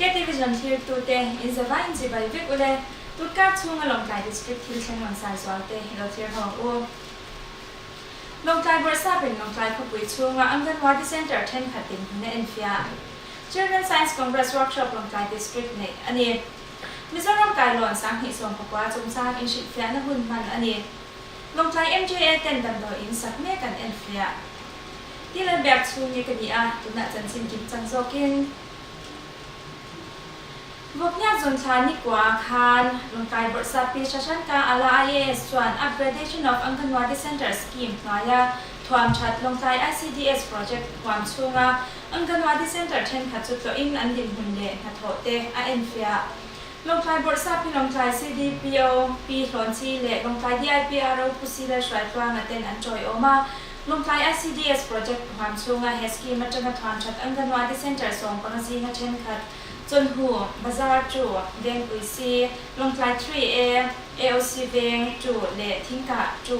KTV Vision thlirtute in zavai in chibai vek ule. Tutkar chhunga Lawngtlai District thil thleng langsar zualte i lo thlir ho ang u. Lawngtlai Bawrhsapin Lawngtlai khawpui chhunga Anganwadi Centre thenkhat dinhmun a enfiah. Children Science Congress Workshop Lawngtlai District neih a ni. Mizoram kailawn 2019 chungchang inhrilhfiahna hun hman a ni. Lawngtlai MJA ten damdawiin sak mek an enfiah. Ti Lalbiak chhung nge ka ni a, tunah chanchin kim chang zawkin. Vawkniak zawnthla nikua khan Lawngtlai Bawrhsap Pi Shashanka Ala IAS chuan Upgradation of Anganwadi Centre Scheme hnuaia thuam that Lawngtlai ICDS project huam chhunga Anganwadi Centre thenkhat chu tlawhin an dinhmun leh hnathawh te a enfiah. Lawngtlai Bawrhsap hi Lawngtlai CDPO Pi Hlawnchi leh Lawngtlai DIPRO Pu Sila Hruaitluanga ten an tawiawm a. Lawngtlai ICDS project huam chhunga he scheme atanga thuam that Anganwadi Centre 15 zinga thenkhat Chawnhu, Bazar 2, Vengpui C, Lawngtlai 3A, AOC Veng 2 leh Thingkah 2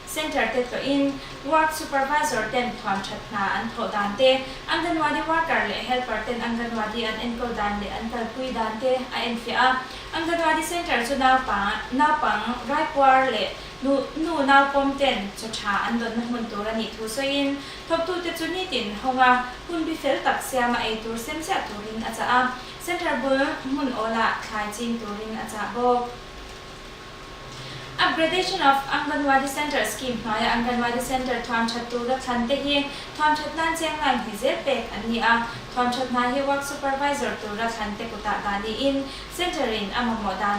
Centre te tlawhin Work Supervisor ten thuam that hna an thawh dan te, Anganwadi Worker leh Helper ten Anganwadi an enkawl dan leh an kalpui dan te a enfiah a. Anganwadi Centre chu naupang, naupang raipuar leh nu, nu naupawm ten chaw tha an dawnna hmun tur a nih thu sawiin thawktute chu nitin hawnga hun bi fel tak siama ei tur sem chiah turin a chah a. Centre bul hmun awlah thlai ching turin a chah bawk. Upgradation of Anganwadi Centre Scheme hnuaia Anganwadi Centre thuam that tura thlan te hi thuam that nan cheng line hnih zel pek an ni a. Thuam that hna hi Work Supervisor tura thlan te kutah dah niin Centre in a mamawh dan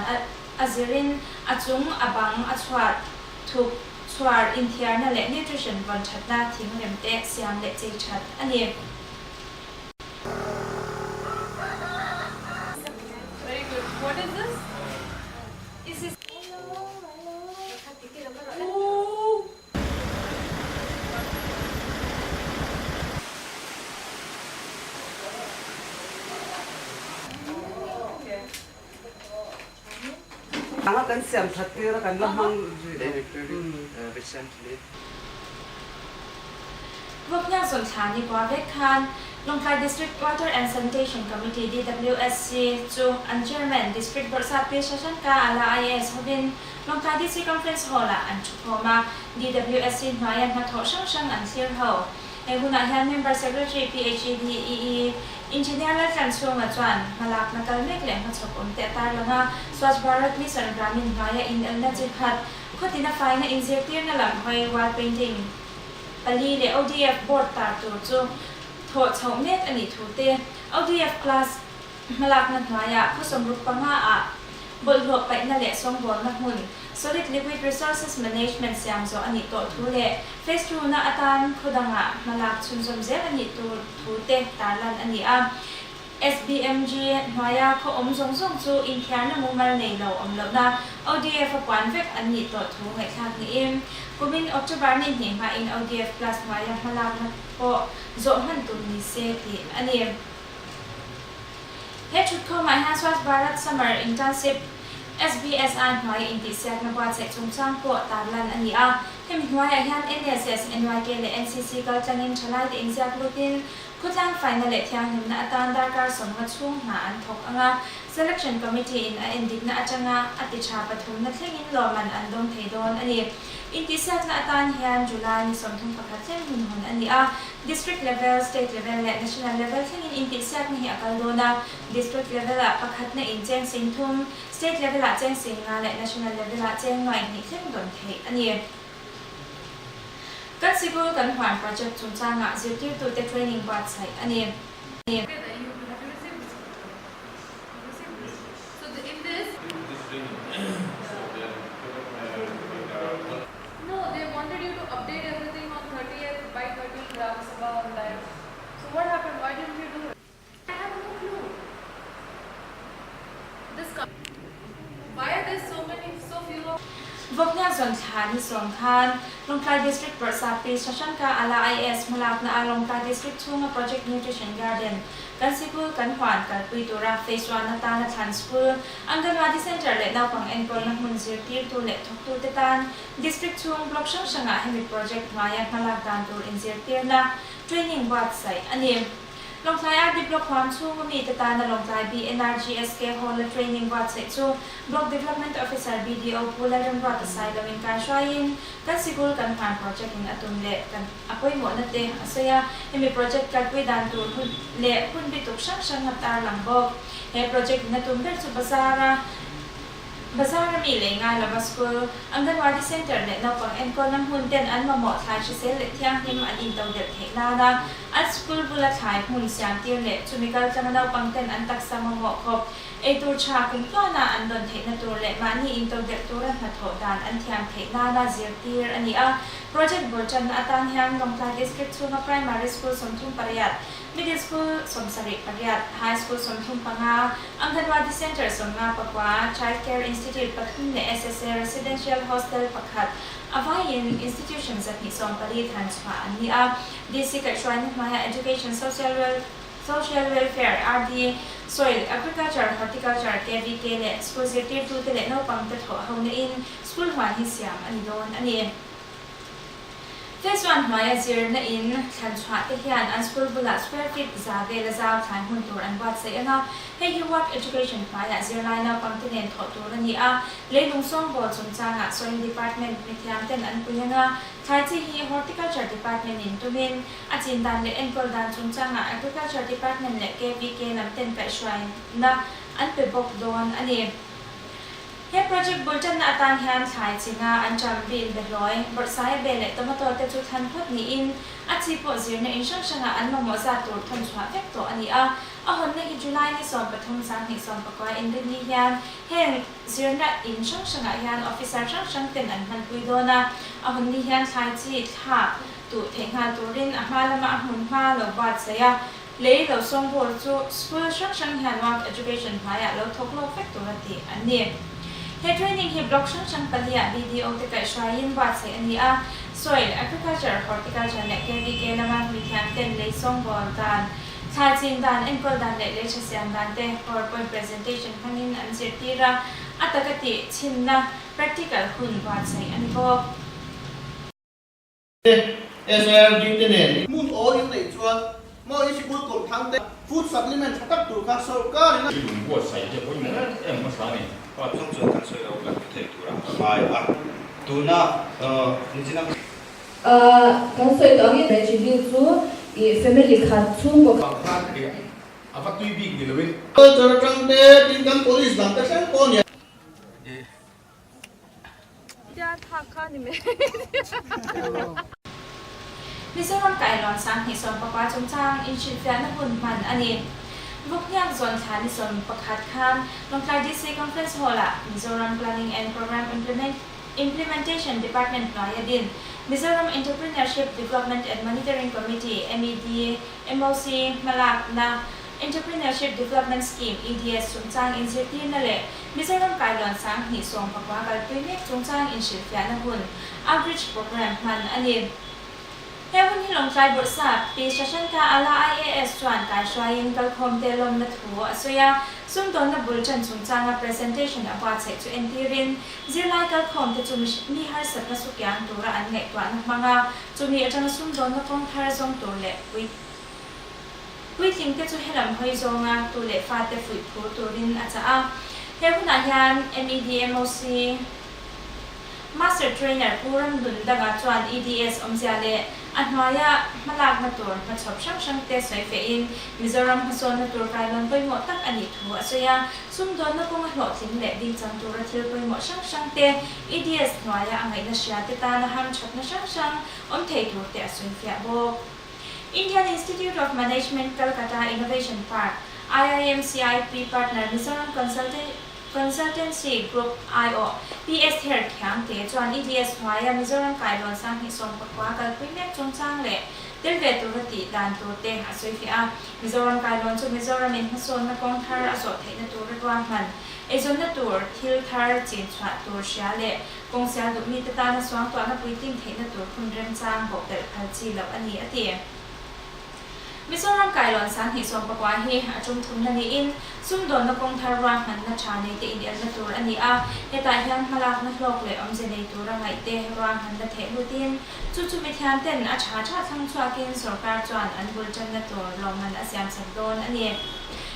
a zirin a chung a bang a chhuat thuk chhuar inthiarna leh nutrition vawn thatna thing rem te siam leh chei that a ni. Very good. What is this? This is Anga kan siam that tir a kan la hmang zui lo. Vawkniak zawn thla ni kua vek khan Lawngtlai District Water and Sanitation Committee, DWSC, chu an Chairman, District Bawrhsap Pi Shashanka Ala IAS hovin Lawngtlai DC Conference Hall-ah an thu khawm a, DWSC hnuaia hnathawh hrang hrang an thlir ho. He hunah hian Member Secretary PHEDEE Engineer Laltlan Chhunga chuan hmalakna kal mek leh hmachhawp awm te a tarlang a, Swachh Bharat Mission Gramin hnuaia inelna chi khat, Khawtina faina inzirtirna lam hawi wall painting pali leh ODF board tar tur chu thawh chhoh mek a nih thu te, ODF class hmalakna hnuaiah khaw 65 ah bawlhhlawh paihna leh sawngbawlna hmun Solid Liquid Resources Management siam zawh a nih tawh thu leh Phase two na atan khaw dangah hmalak chhunzawm zel a nih tur thu te tarlan a ni a. SBMG hnuaia khaw awm zawng zawng chu inthiarna mumal nei lo awm lohna ODF a puan vek an nih tawh thu ngaihthlak niin kumin October ni hnih hmain ODF Plus hnuaia hmalakna pawh zawh hman tum ni se tih a ni. He thutkhawmah hian Swachh Bharat Summer Internship, SBSI, hnuai intihsiakna buatsaih chungchang pawh tarlan a ni a. Hemi hnuaiah hian NSS, NYK leh NCC kaltlangin thalaite inziak lutin Khawtlang faina leh thianghlimna atan darkar 50 chhung hna an thawk ang a, Selection Committee in a endikna atanga a ti tha pathumna thlengin lawmman an dawng thei dawn a ni. Intihsiakna atan hian July ni 31 thleng hun hawn a ni a, District level, State level leh National level thlengin intihsiakna hi a kal dawn a, District level ah pakhatna in cheng 30,000, State level ah cheng 5,000 leh National level ah cheng 200,000 thleng dawn theih a ni. Kan sikul kan huan project chungchangah zirtirtute training buatsaih a ni. Vawkniak zawn thla ni 10 khan Lawngtlai District Bawrhsap Pi Shashanka Ala IAS hmalakna ah Lawngtlai District chhunga Project Nutrition Garden kan sikul kan huan kalpui tura Phase One atana thlan school, Anganwadi Centre leh naupang enkawlna hmun zirtirtu leh thawktute tan District chhung block hrang hrangah hemi project hnuaia hmalak dan tur inzirtirna training buatsaih a ni. Lawngtlai RD Block huam chhunga mite tana Lawngtlai BNRGSK Hall-a training buatsaih chu Block Development Officer, BDO, Pu Lalremruata Sailoin kaihruaiin kan sikul kan hman project in a tum leh kan a pawimawhna te a sawi a. Hemi project kalpui dan tur hun leh hun bituk hrang hrang a tarlang bawk. He project in a tum ber chu bazar-a Bazar a mi lei ngai lova school, Anganwadi Centre leh naupang enkawlna hmun ten an mamawh thlai hrisel leh thianghlim an into delh theih nana an school bula thlai hmun siam tir leh chumi kal tlanga naupang ten an taksa mamawh khawp eitur tha kum tluana an dawn theihna tur leh mahni into delh tura hnathawh dan an thiam theih nana zirtir a ni a. Project bul tanna atan hian Lawngtlai District chhunga Primary School 38, Middle School 78, High School 35, Anganwadi Centre 59, Child Care Institute pathum leh SSA Residential Hostel pakhat a vaiin institution 114 than chhuah an ni a. DC kaihhruaina hnuaia Education, Social Social Welfare, RD, Soil, Agriculture, Horticulture, KVK leh School zirtirtute leh naupangte thawh hona in school huan hi siam a ni dawn a ni. Phase one hnuaia zirna in thlan chhuah te hian an school bulah square feet za vela zau thlai hmun tur an buatsaih ang a, hei hi work education hnuaiah zirlai naupang te nen thawh tur a ni a, leilung sawngbawl chungchangah Soil Department mithiam ten an pui ang a, thlai chi hi Horticulture Department in tumin a chin dan leh enkawl dan chungchangah Agriculture Department leh KVK lam ten kaihhruaina an pe bawk dawn a ni. He project bul tanna atan hian thlai chinga an ṭam bean behlawi, bawrhsai be leh tomato te chu thlan phawt niin a chi pawh zirna in hrang hrangah an mamawh zat tur thawn chhuah vek tawh a ni a. A hawnna hi July ni 13 2019 inrinni hian heng zirna in hrang hrangah hian officer hrang hrang ten an hmanpui dawn a. A hawnni hian thlai chi thlak tuh theih nghal turin a hma lama a hmun hma lo buatsaih a. Lei lo sawngbawl chu school hrang hrang hian Work Education hmaiah lo thawk lawk vek tur a tih an ni. He training hi block hrang hrang paliah BDO te kaihhruaiin buatsaih a ni a, Soil, Agriculture, Horticulture leh KVK lama mithiam ten lei sawngbawl dan, thlai chin dan, enkawl dan leh lei tha siam dan te PowerPoint presentation hmangin an zirtir a, a taka tih chhinna practical hun buatsaih a ni bawk. SARD te nen. Hmun awl in neih chuan maw i sikul kawm thlang te food supplement tha tak tur kha sorkar in a. Lung buatsaih te pawimawh em em hmasa a ni. Pa chung chuan kan sawi lo kan ti thei tur a ka ngai a, tuna nichina ka. Kan sawi tawh angin veggie bill chu i family khat chhungkaw Bang khan ri a va tui bik ni loin. Culture atang te tin kan police dang te thleng pawh a ni a. Mizoram kailawn 2019 chungchang inhrilhfiahna hun hman a ni. Vawkhniak zawn thla ni 11 khan Lawngtlai DC Conference Hall-ah Mizoram Planning and Programme Implementation Department hnuaia din Mizoram Entrepreneurship Development and Monitoring Committee, MED, MOC, hmalakna Entrepreneurship Development Scheme, EDS, chungchang inzirtirna leh Mizoram kailawn 2019 kalpui mek chungchang inhrilhfiahna hun, outreach programme, hman a ni. He hun hi Lawngtlai Bawrhsap, Pi Shashanka Ala IAS chuan kaihruaiin kalkhawmte lawmna thu a sawi a, sumdawnna bul ṭan chungchanga presentation a buatsaih chu entirin, zirlai kalkhawmte chu mi harsatna sukiang tura an ngaihtuahna hmanga chumi aṭanga sumdawnna kawng thar zawng tur leh pui Puitling te chu helam hawi zawnga tu leh fate fuih phur turin a chah a. He hunah hian MEDMOC Master Trainer Pu Ramdun Danga chuan EDS awmzia leh a hnuaia hmalakna tur hmachhawp hrang hrang te sawi fehin Mizoram hmasawnna tur kailawn pawimawh tak a nih thu a sawi a. Sumdawnna kawnga hlawhtling leh dingchang tura thil pawimawh hrang hrang te EDS hnuaia a ngaihna hria te tana hamthatna hrang hrang awm thei tur te a sawi fiah bawk. Indian Institute of Management Calcutta Innovation Park, IIMCIP, partner Mizoram Consultancy Group aiawh PS Ther Khiangte chuan EDS hnuaia Mizoram kailawn 2019 kalpui mek chungchang leh tel ve tura tih dan tur te a sawi fiah a. Mizoram kailawn chu Mizoramin hmasawnna kawng thar a zawh theihna tura ruahman, eizawnna tur, thil thar chin chhuah tur hria leh Kawng sial duh mite tana suangtuahna puitling theihna tur hun remchang bawhpelh phal chi loh a ni, a ti. Mizoram kailawn 2019 hi a tum thumna niin sumdawnna kawng thar ruahmanna tha nei te inelna tur a ni a. Hetah hian hmalakna hlawk leh awmze nei tura ngaih te ruahmanna theh lutin chu chu mithiam ten a tha tha thlang chhuakin sorkar chuan an bul tanna tur lawmman a siam sak dawn a ni.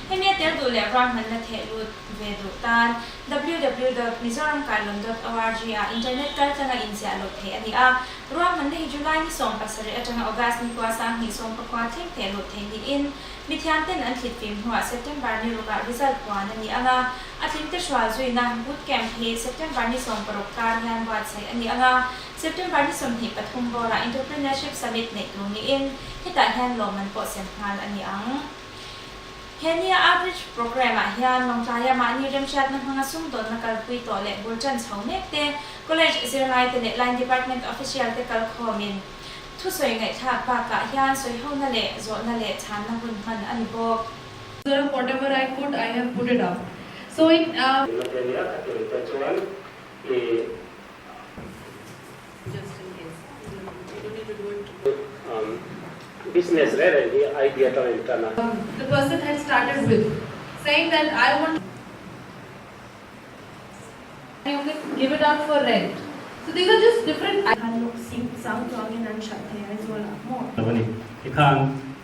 Hemi a tel duh leh ruahmanna theh lut ve duh tan www dot mizoramkailawn dot org ah internet kaltlanga inziah loh theih a ni a. Ruahmanna hi July ni 17 atanga August ni kua 2019 thleng theh lut thei niin mithiam ten an thlit fim hnuah September ni rukah result puan a ni ang a, a tling te hrual zuina boot camp hi September ni 16 kar hian buatsaih a ni ang a, September ni 23 bawrah Entrepreneurship Summit neih tur niin hetah hian lawmman pawh sem nghal a ni ang. He nia outreach programme ah hian Lawngtlaia mahni remhriatna hmanga sumdawnna kalpui tawh leh bul tan chho mek te, college zirlai te leh line department official te kal khawmin thusawi ngaihthlak bakah hian sawihona leh zawhna leh chhanna hun hman a ni bawk. Whatever I could I have put it up so in. Just in case you don't need to do it. Business reng reng hi idea atang in tan a. The person had started with saying that I want you can give it out for rent so these are just different. Khan lawk sing sang chuangin an hralh thei Aizawl ah maw? Lo a ni. Tikhan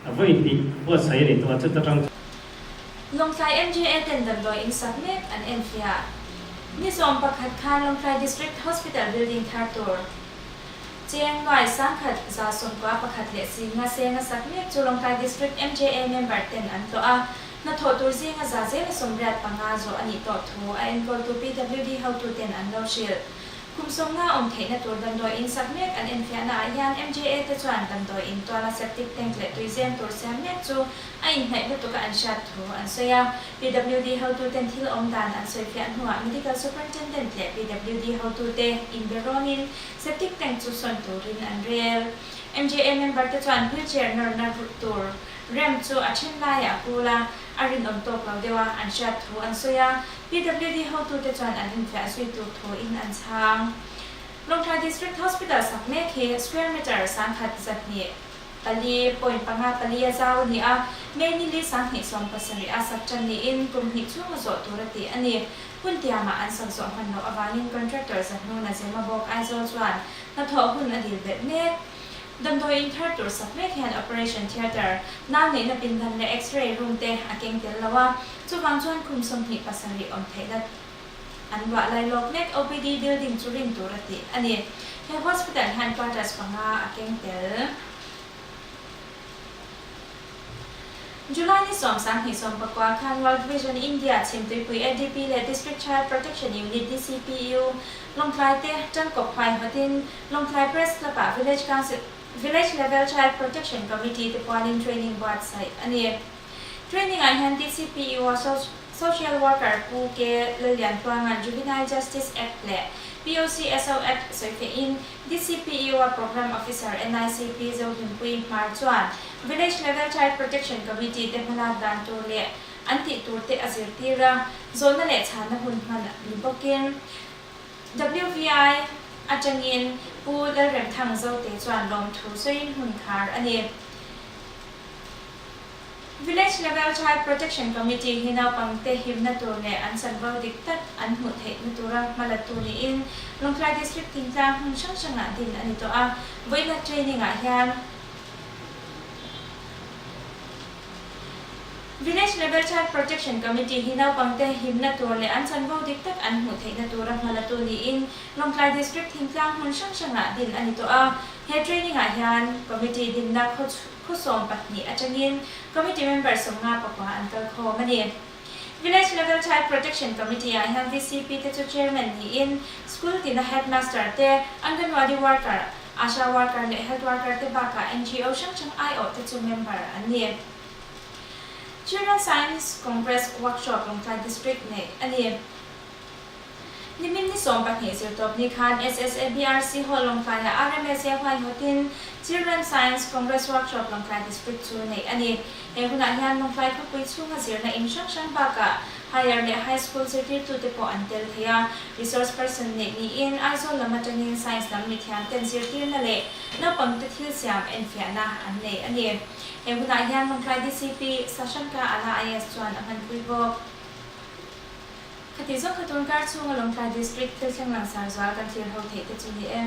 a vawi hnih buatsaih a ni tawh a, chuta tang. Lawngtlai MJA ten damdawi in sak mek an enfiah. Ni 11 khan Lawngtlai District Hospital building thar tur cheng nuai 1191 leh singa senga sak mek chu Lawngtlai District MJA member ten an tlawh a. Hnathawh tur zinga za zela 85 zawh a nih tawh thu a enkawltu PWD hotu ten an lo hrilh. Kum 50 awm theihna tur damdawi in sak mek an enfiahna ah hian MJA te chuan damdawi in tuala septic tank leh tuizem tur siam mek chu a inhnaih lutuk a an hriat thu an sawi a. PWD hotu ten thil awm dan an sawi fiah hnuah Medical Superintendent leh PWD hotu te inbe rawnin septic tank chu sawn turin an rel. MJA member te chuan wheelchair nawrna tur rem chu a then laiah a kul a, a rinawm tawk lo deuh a an hriat thu an sawi a. PWD hotu te chuan an infiah zui tur thu in an chhang. Lawngtlai District Hospital sak mek hi square meter 1,204.54 a zau a ni a, May ni li 2017 a sak tan niin kum hnih chhunga zawh tur a ti a ni. Hun tiamah an sak zawh hman loh avangin contractor zahnuna Zemabawk Aizawl chuan hnathawh hun a dil belh mek. Damdawi in thar tur sak mek hian operation theatre, nau neihna pindan leh x-ray room te a keng tel lo a, chuvang chuan khum 27 awm theihna an luah lai lawk mek OPD building chu rin tur a ti a ni. He hospital hian quarters panga a keng tel. July ni 10 2019 khan World Vision India chhimtuipui ADP leh District Child Protection Unit DCPU Lawngtlai te tangkawp huaihawtin Lawngtlai Press Club ah Village Council Village Level Child Protection Committee te puanin training buatsaih a ni. Training ah hian DCPU a Social Worker Pu K Lalliantuanga'n Juvenile Justice Act leh POCSO Act sawi fehin DCPU a Program Officer NICP Zohlimpui Hmar chuan Village Level Child Protection Committee te hmalak dan tur leh an tih tur te a zirtir a, zawhna leh chhanna hun hman ni bawkin WVI atangin Pu Lalremthang Zote chuan lawm thu sawiin hun khar a ni. Village Level Child Protection Committee hi naupang te himna tur leh an chanvo dik tak an hmuh theihna tura hmala tu niin Lawngtlai District thingtlang hmun hrang hrangah din a ni tawh a, vawiina training ah hian Village Level Child Protection Committee hi naupang te himna tur leh an chanvo dik tak an hmuh theihna tura hmala tu niin Lawngtlai District thingtlang hmun hrang hrangah din a ni tawh a, he training ah hian committee dinna khaw 12 atangin committee member 59 an kal khawm a ni. Village Level Child Protection Committee ah hian VCP te chu chairman niin school tina headmaster te, Anganwadi worker, Asha worker leh health worker te bakah NGO hrang hrang aiawh te chu member an ni. Children Science Congress Workshop Lawngtlai District neih a ni. Nimin ni 12 zirtawp ni khan SSABRC Hall Lawngtlaiah RMSA huaihawtin Children Science Congress Workshop Lawngtlai District chu neih a ni. He hunah hian Lawngtlai khawpui chhunga zirna in hrang hrang bakah Higher leh High School zirtirtute pawh an tel thei a. Resource person neih niin Aizawl lam atangin Science lam mithiam ten zirtirna leh naupangte thil siam enfiahna an nei a ni. He hunah hian Lawngtlai DCP Sashanka Ala IAS chuan a hmanpui bawk. Khati zawk kha tun kar chhunga Lawngtlai District thil thleng langsar zual kan thlir ho theih te chu ni e.